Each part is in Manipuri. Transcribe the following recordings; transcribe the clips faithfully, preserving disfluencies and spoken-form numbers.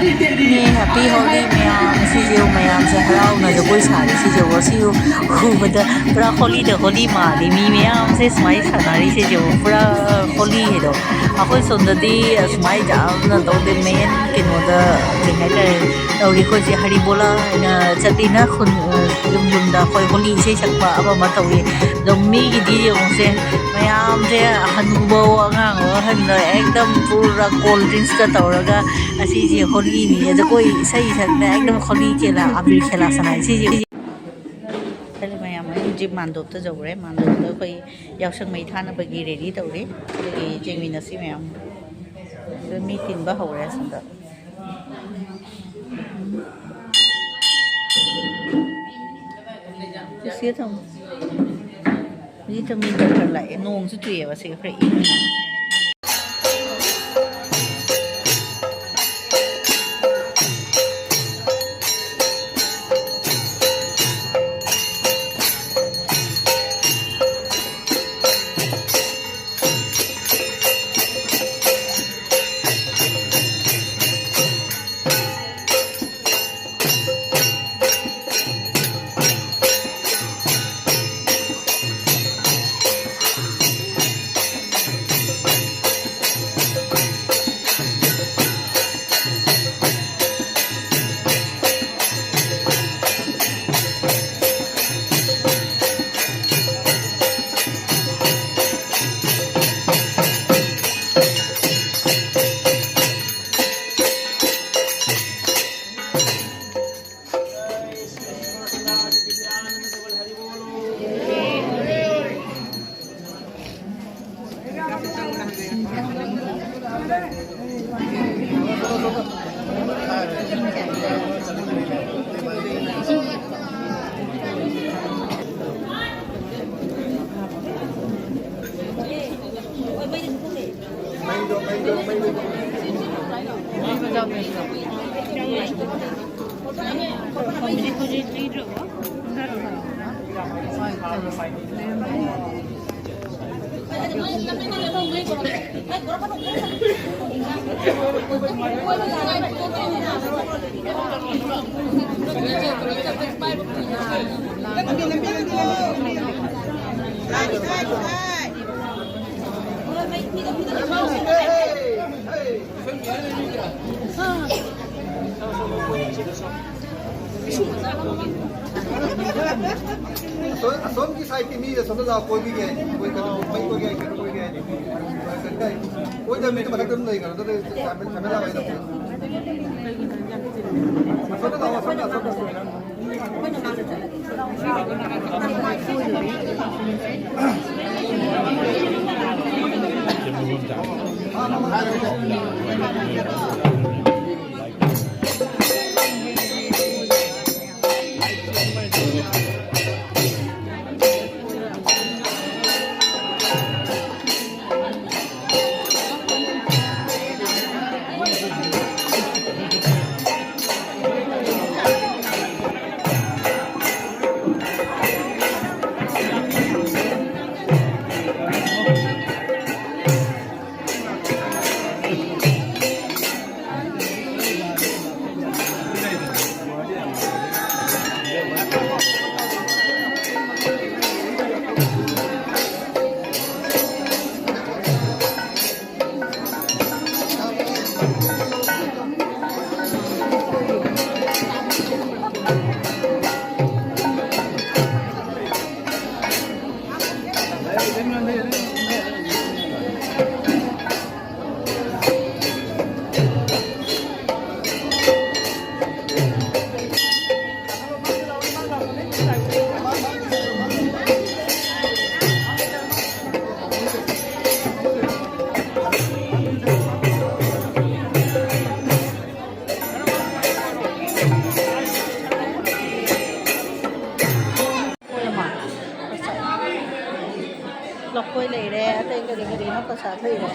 ꯅꯦ, ꯍꯦꯄꯤ ꯍꯣꯂꯤ ꯃꯌꯥꯝ꯫ ꯁꯤꯁꯦ ꯃꯌꯥꯝꯁꯦ ꯍꯔꯥꯎꯅ ꯖꯒꯣꯏ ꯁꯥꯔꯤ꯫ ꯁꯤꯁꯦ ꯁꯤ ꯎꯕꯗ ꯄꯨꯔꯥ ꯍꯣꯂꯤꯗ ꯍꯣꯂꯤ ꯃꯥꯜꯂꯤ꯫ ꯃꯤ ꯃꯌꯥꯝꯁꯦ ꯁꯨꯃꯥꯏꯅ ꯁꯥꯟꯅꯔꯤꯁꯦ ꯌꯦꯡꯉꯣ, ꯄꯨꯔꯥ ꯍꯣꯂꯤ ꯍꯥꯏꯗꯣ꯫ ꯑꯩꯈꯣꯏ ꯁꯣꯝꯗꯗꯤ ꯑꯁꯨꯃꯥꯏꯅ ꯌꯥꯝꯅ ꯇꯧꯗꯦ꯫ ꯃꯦꯟ ꯀꯩꯅꯣꯗ ꯀꯩ ꯍꯥꯏꯇꯥꯔꯦ, ꯇꯧꯔꯤ꯫ ꯑꯩꯈꯣꯏꯁꯦ ꯍꯔꯤꯕꯣꯂꯥ ꯍꯥꯏꯅ ꯆꯠꯂꯤꯅ ꯈꯨꯟ, ꯌꯨꯝ ꯌꯨꯝꯗ ꯑꯩꯈꯣꯏ ꯍꯣꯂꯤ ꯏꯁꯩ ꯁꯛꯄ ꯑꯃ ꯑꯃ ꯇꯧꯏ꯫ ꯑꯗꯣ ꯃꯤꯒꯤꯗꯤ ꯌꯦꯡꯉꯨꯁꯦ, ꯃꯌꯥꯝꯁꯦ ꯑꯍꯟꯕꯧ ꯑꯉꯥꯡ ꯑꯍꯟꯗ ꯑꯦꯛꯗꯝ ꯄꯨꯔꯥ ꯀꯣꯜ ꯗ꯭ꯔꯤꯡꯁꯀ ꯇꯧꯔꯒ ꯑꯁꯤꯁꯦ ꯍꯣꯂꯤꯅꯤ, ꯖꯒꯣꯏ ꯏꯁꯩ ꯁꯛꯅ ꯑꯦꯛꯗꯝ ꯍꯣꯂꯤ ꯈꯦꯂꯥ, ꯑꯕꯤꯔ ꯈꯦꯂꯥ ꯁꯥꯟꯅꯩ ꯁꯤꯁꯦ꯫ ꯍꯦꯜꯂꯣ ꯃꯌꯥꯝ, ꯑꯩ ꯍꯧꯖꯤꯛ ꯃꯥꯟꯗꯣꯞꯇ ꯌꯧꯔꯦ꯫ ꯃꯥꯟꯗꯣꯞꯇ ꯑꯩꯈꯣꯏ ꯌꯥꯎꯁꯪ ꯃꯩ ꯊꯥꯅꯕꯒꯤ ꯔꯦꯗꯤ ꯇꯧꯔꯤ꯫ ꯑꯗꯨꯒꯤ ꯌꯦꯡꯃꯤꯟꯅꯁꯤ ꯃꯌꯥꯝ꯫ ꯑꯗꯨ ꯃꯤ ꯇꯤꯟꯕ ꯍꯧꯔꯦ ꯑꯁꯣꯝꯗ꯫ ꯁꯤ ꯊꯝꯃꯨ꯫ ꯍꯧꯖꯤꯛꯇ ꯃꯤ ꯈꯔ ꯈꯔ ꯂꯥꯛꯑꯦ꯫ ꯅꯣꯡꯁꯨ ꯆꯨꯏꯌꯦꯕ ꯁꯤꯒ ꯈꯔ ꯏꯪꯉꯤ꯫ ꯑꯁꯣꯝ-, ꯑꯁꯣꯝꯒꯤ ꯁꯥꯏꯠꯀꯤ ꯃꯤ ꯑꯁꯣꯝꯗ ꯂꯥꯛꯑꯣ, ꯀꯣꯏꯕꯤꯒꯦ꯫ ꯀꯣꯏ-, ꯀꯩꯅꯣ, ꯃꯩ ꯀꯣꯏꯒꯦ ꯍꯥꯏ, ꯀꯩꯅꯣ ꯀꯣꯏꯒꯦ ꯍꯥꯏ꯫ ꯀꯣꯏꯗꯕ ꯃꯤꯗꯤ ꯃꯊꯛꯇ ꯑꯗꯨꯝ ꯂꯩꯈ꯭ꯔꯣ, ꯑꯗꯨꯗꯤ ꯀꯦꯃꯦꯔꯥ ꯂꯥꯛꯑꯣ꯫ ꯑꯁꯣꯝꯗ ꯂꯥꯛꯑꯣ, ꯑꯁꯣꯝꯗ, ꯑꯁꯣꯝꯗ꯫ ꯂꯐꯣꯏ ꯂꯩꯔꯦ, ꯑꯇꯩ ꯀꯔꯤ ꯀꯔꯤꯅꯣ ꯄ꯭ꯔꯁꯥꯗ ꯂꯩꯔꯦ꯫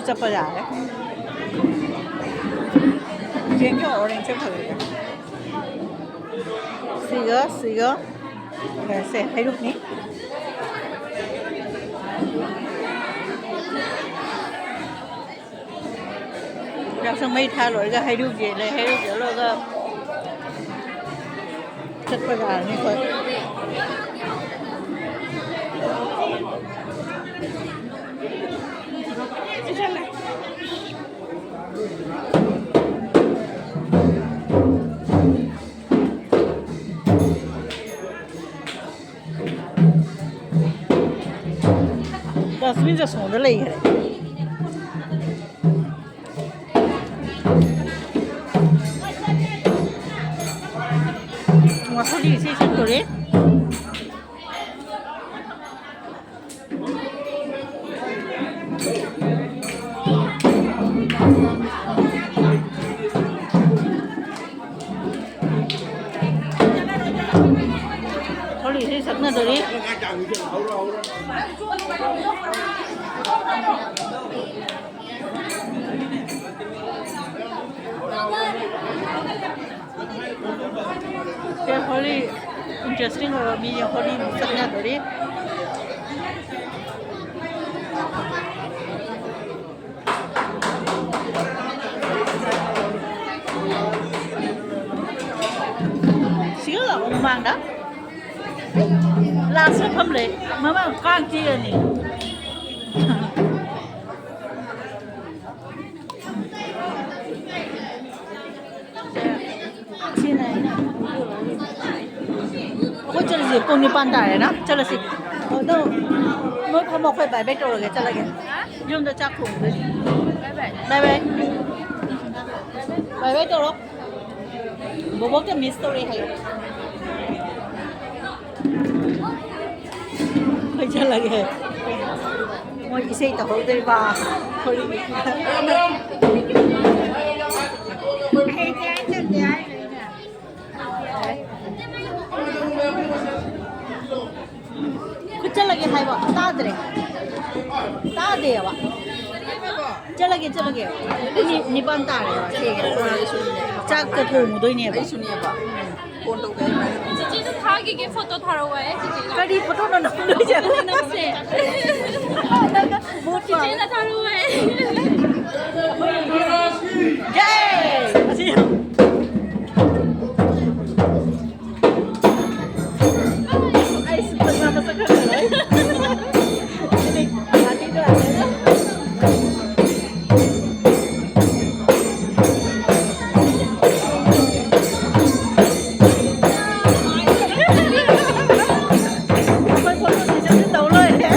ꯆꯠꯄ ꯌꯥꯔꯦ꯫ ꯌꯦꯡꯒꯦ, orange ꯁꯦ ꯐꯖꯩꯌꯦ꯫ ꯁꯤꯒ ꯁꯤꯒ, ꯁꯦ ꯍꯩꯔꯨꯛꯅꯤ꯫ ꯌꯥꯎꯁꯪ ꯃꯩ ꯊꯥ ꯂꯣꯏꯔꯒ ꯍꯩꯔꯨꯛ ꯌꯦꯜꯂꯦ, ꯍꯩꯔꯨꯛ ꯌꯦꯜꯂꯒ ꯆꯠꯄ ꯌꯥꯔꯅꯤ ꯑꯩꯈꯣꯏ꯫ Dustbin ꯁꯦ ꯑꯁꯣꯝꯗ ꯂꯩꯈ꯭ꯔꯦ꯫ ꯉꯁꯤꯗꯤ ꯏꯁꯩ ꯁꯛꯇꯣꯔꯦ꯫ ꯍꯣꯂꯤ ꯏꯁꯩ ꯁꯛꯅꯗꯣꯔꯤ꯫ ꯁꯦ ꯍꯣꯂꯤ interesting ꯑꯣꯏꯕ ꯃꯤ ꯍꯣꯂꯤ ꯁꯛꯅꯗꯣꯔꯤ꯫ ꯁꯤꯒ ꯂꯥꯛꯑꯣ ꯃꯃꯥꯡꯗ꯫ Last ꯃꯐꯝ ꯂꯩ꯫ ꯃꯃꯥꯡ ꯀꯥꯡ ꯆꯤꯛꯑꯅꯤ꯫ ꯁꯤꯅ ꯑꯩꯅ ꯑꯩꯈꯣꯏ ꯆꯠꯂꯁꯤ ꯄꯨꯡ ꯅꯤꯄꯥꯟ ꯇꯥꯔꯦꯅ꯫ ꯆꯠꯂꯁꯤ꯫ ꯑꯗꯣ ꯅꯣꯏ ꯐꯝꯃꯣ, ꯑꯩꯈꯣꯏ bye bye ꯇꯧꯔꯒꯦ, ꯆꯠꯂꯒꯦ꯫ ꯌꯨꯝꯗ ꯆꯥꯛ ꯊꯣꯡꯗꯣꯏꯅꯤ꯫ Bye bye꯫ Bye bye꯫ Bye bye ꯇꯧꯔꯣ꯫ ꯕꯣꯕꯣꯛꯇ miss ꯇꯧꯔꯦ ꯍꯥꯏꯌꯣ꯫ ꯑꯩꯈꯣꯏ ꯆꯠꯂꯒꯦ꯫ ꯃꯣꯏ ꯏꯁꯩ ꯇꯧꯍꯧꯗꯣꯏꯕ꯫ ꯈꯨꯠ ꯆꯠꯂꯒꯦ ꯍꯥꯏꯕ ꯇꯥꯗ꯭ꯔꯦ꯫ ꯇꯥꯗꯦꯕ꯫ ꯆꯠꯂꯒꯦ, ꯆꯠꯂꯒꯦ꯫ ꯄꯨꯡ ꯅꯤ-, ꯅꯤꯄꯥꯟ ꯇꯥꯔꯦꯕ꯫ ꯊꯦꯡꯉꯦ꯫ ꯆꯥꯛꯀ ꯊꯣꯡꯉꯨꯗꯣꯏꯅꯦꯕ꯫ ꯑꯩꯁꯨꯅꯦꯕ꯫ ꯐꯣꯟ ꯇꯧꯒꯦ ꯍꯥꯏꯕ꯫ ꯆꯤꯆꯦꯗ ꯊꯥꯈꯤꯒꯦ, ꯐꯣꯇꯣ ꯊꯥꯔꯛꯑꯣ ꯍꯥꯏ, ꯆꯤꯆꯦꯗ꯫ ꯀꯔꯤ ꯐꯣꯇꯣꯅꯣ ꯅꯝꯗꯣꯏꯁꯦ? ꯅꯪꯁꯦ꯫ ꯆꯤꯆꯦꯗ ꯊꯥꯔꯛꯑꯣ ꯍꯥꯏ꯫ ꯌꯦ! ꯑꯁꯤ ꯌꯦꯡꯉꯣ꯫ ꯑꯩꯁꯨ ꯐꯖꯕ ꯃꯁꯛ ꯈꯪꯉꯔꯣꯏ꯫ ꯑꯩꯈꯣꯏ ꯐꯣꯇꯣ ꯁꯦꯁꯟꯁꯨ ꯇꯧ ꯂꯣꯏꯔꯦ꯫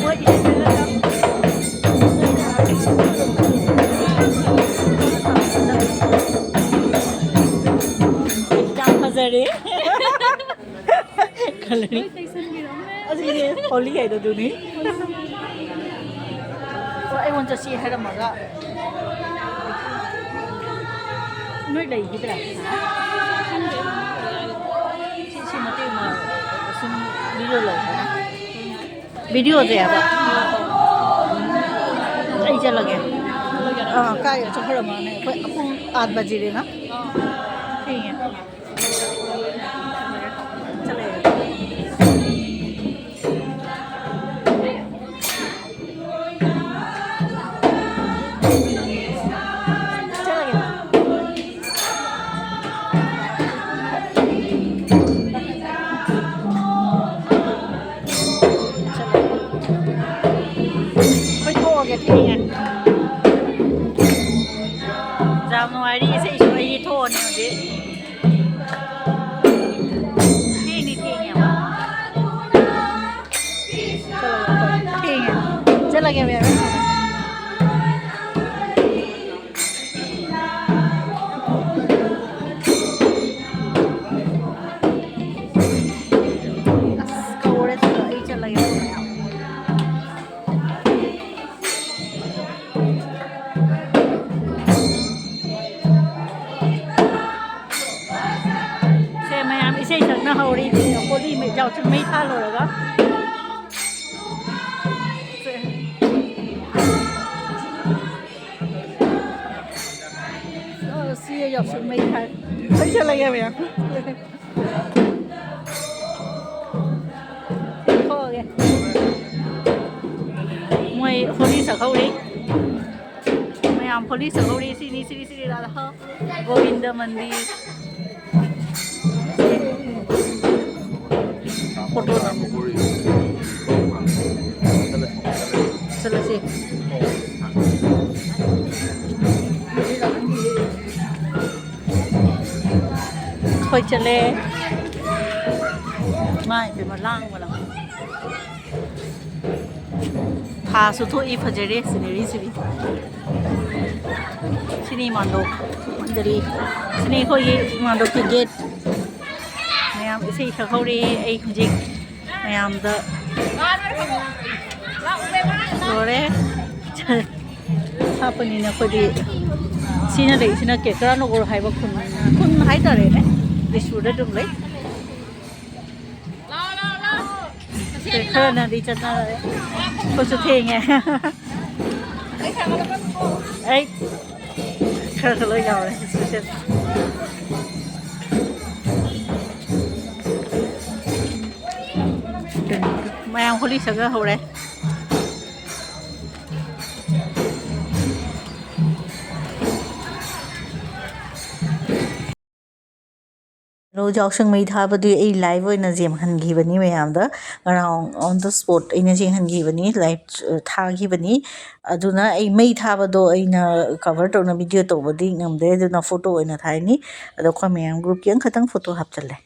ꯃꯣꯏꯒꯤ ꯁꯦꯁꯟꯗ ꯌꯥꯝ ꯐꯖꯔꯦ꯫ ꯀꯂꯔ꯫ ꯂꯣꯏ ꯇꯩꯁꯟꯕꯤꯔꯝꯃꯦ꯫ ꯑꯁꯤꯅꯦ ꯍꯣꯂꯤ ꯍꯥꯏꯗꯣ ꯑꯗꯨꯅꯤ꯫ ꯑꯣ, ꯑꯩꯉꯣꯟꯗ ꯆꯠꯁꯤ ꯍꯥꯏꯔꯝꯃꯒ ꯅꯣꯏ ꯂꯩꯈꯤꯗ꯭ꯔꯥ? ꯁꯤ, ꯁꯤ ꯃꯇꯦꯛ ꯑꯃ ꯁꯨꯝ ꯚꯤꯗꯤꯑꯣ ꯂꯧꯕꯅꯦ꯫ ꯚꯤꯗꯤꯑꯣꯁꯦ ꯍꯥꯏꯕ꯫ ꯑꯩ ꯆꯠꯂꯒꯦ꯫ ꯑꯥ, ꯀꯥꯏ ꯆꯠꯈ꯭ꯔꯃꯣꯅꯦ? ꯑꯩꯈꯣꯏ ꯄꯨꯡ ꯑꯥꯠ ꯕꯖꯦꯗꯅ꯫ ꯊꯦꯡꯉꯦ꯫ ꯆꯠꯂꯦ꯫ ꯆꯠꯂꯒꯦ꯫ ꯆꯠꯂꯒꯦ꯫ ꯑꯩꯈꯣꯏ ꯊꯣꯛꯑꯒꯦ, ꯊꯦꯡꯉꯦ꯫ ꯌꯥꯝ ꯅꯨꯡꯉꯥꯏꯔꯤ ꯏꯁꯩꯁꯨ ꯑꯩꯒꯤ ꯊꯣꯛꯑꯅꯤ ꯍꯧꯖꯤꯛ꯫ ꯊꯦꯡꯗꯤ ꯊꯦꯡꯉꯦꯕ꯫ ꯊꯦꯡꯉꯦ꯫ ꯆꯠꯂꯒꯦ, ꯕꯦꯕꯤ꯫ ꯑꯁ, ꯀꯧꯔꯦ, ꯆꯠꯂꯣ, ꯑꯩ ꯆꯠꯂꯒꯦ꯫ ꯁꯦ, ꯃꯌꯥꯝ ꯏꯁꯩ ꯁꯛꯅ ꯍꯧꯔꯤ꯫ ꯍꯣꯂꯤ ꯃꯩ, ꯌꯥꯎꯁꯪ ꯃꯩ ꯊꯥꯜꯂꯨꯔꯒ꯫ ꯁꯦ꯫ ꯌꯥꯎꯁꯪ ꯃꯩ ꯊꯥꯏ꯫ ꯃꯩ ꯆꯠꯂꯒꯦ ꯃꯌꯥꯝ꯫ ꯊꯣꯛꯑꯒꯦ꯫ ꯃꯣꯏ ꯍꯣꯂꯤ ꯁꯛꯍꯧꯔꯤ꯫ ꯃꯌꯥꯝ ꯍꯣꯂꯤ ꯁꯛꯍꯧꯔꯤ꯫ ꯁꯤꯅꯤ, ꯁꯤꯅꯤ, ꯁꯤꯅꯤ, ꯔꯥꯙꯥ ꯒꯣꯕꯤꯟꯗ ꯃꯟꯗꯤꯔ꯫ ꯐꯣꯇꯣ ꯅꯝ-, ꯆꯠꯂꯁꯤ꯫ ꯑꯩꯈꯣꯏ ꯆꯠꯂꯦ꯫ ꯃꯥꯏ ꯄꯦꯝꯃ, ꯂꯥꯡꯕꯅ꯫ ꯊꯥꯁꯨ ꯊꯣꯛꯏ, ꯐꯖꯔꯦ ꯁꯤꯅꯔꯤꯁꯤꯗꯤ꯫ ꯁꯤꯅꯤ ꯃꯥꯟꯗꯣꯞ ꯃꯟꯗꯂꯤ꯫ ꯁꯤꯅꯤ ꯑꯩꯈꯣꯏꯒꯤ ꯃꯥꯟꯗꯣꯞꯀꯤ ꯒꯦꯠ꯫ ꯃꯌꯥꯝ ꯏꯁꯩ ꯁꯛꯍꯧꯔꯤ꯫ ꯑꯩ ꯍꯧꯖꯤꯛ ꯃꯌꯥꯝꯗ ꯂꯣꯏꯔꯦ꯫ ꯍꯥꯞꯄꯅꯤꯅ ꯑꯩꯈꯣꯏꯗꯤ ꯁꯤꯅ ꯂꯩꯁꯤꯅ ꯀꯦꯀ꯭ꯔꯥ ꯅꯒꯔ ꯍꯥꯏꯕ ꯈꯨꯟ, ꯈꯨꯟ ꯍꯥꯏꯇꯥꯔꯦꯅꯦ꯫ ꯗꯤꯁꯄꯨꯔꯗ ꯑꯗꯨꯝ ꯂꯩ꯫ ꯈꯔꯅꯗꯤ ꯆꯠꯅꯔꯦ꯫ ꯑꯩꯈꯣꯏꯁꯨ ꯊꯦꯡꯉꯦ꯫ ꯑꯩ ꯈꯔ ꯈꯔ ꯂꯣꯏ ꯌꯥꯎꯔꯦ꯫ ꯃꯌꯥꯝ ꯍꯣꯂꯤ ꯁꯛꯅ ꯍꯧꯔꯦ꯫ ꯍꯜꯂꯣ, ꯌꯥꯎꯁꯪ ꯃꯩ ꯊꯥꯕꯗꯨ ꯑꯩ live ꯑꯣꯏꯅ ꯌꯦꯡꯍꯟꯈꯤꯕꯅꯤ ꯃꯌꯥꯝꯗ꯫ ꯉꯔꯥꯡ on the spot ꯑꯩꯅ ꯌꯦꯡꯍꯟꯈꯤꯕꯅꯤ, live, ꯑ, ꯊꯥꯈꯤꯕꯅꯤ꯫ ꯑꯗꯨꯅ ꯑꯩ ꯃꯩ ꯊꯥꯕꯗꯣ ꯑꯩꯅ cover ꯇꯧꯅ video ꯇꯧꯕꯗꯤ ꯉꯝꯗꯦ, ꯑꯗꯨꯅ photo ꯑꯣꯏꯅ ꯊꯥꯏꯅꯤ꯫ ꯑꯗꯣ ꯑꯩꯈꯣꯏ ꯃꯌꯥꯝ group ꯀꯤ ꯑꯃꯈꯛꯇꯪ photo ꯍꯥꯞꯆꯜꯂꯦ꯫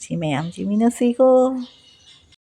ꯁꯤ ꯃꯌꯥꯝꯁꯤ ꯃꯤꯅꯁꯤꯀꯣ꯫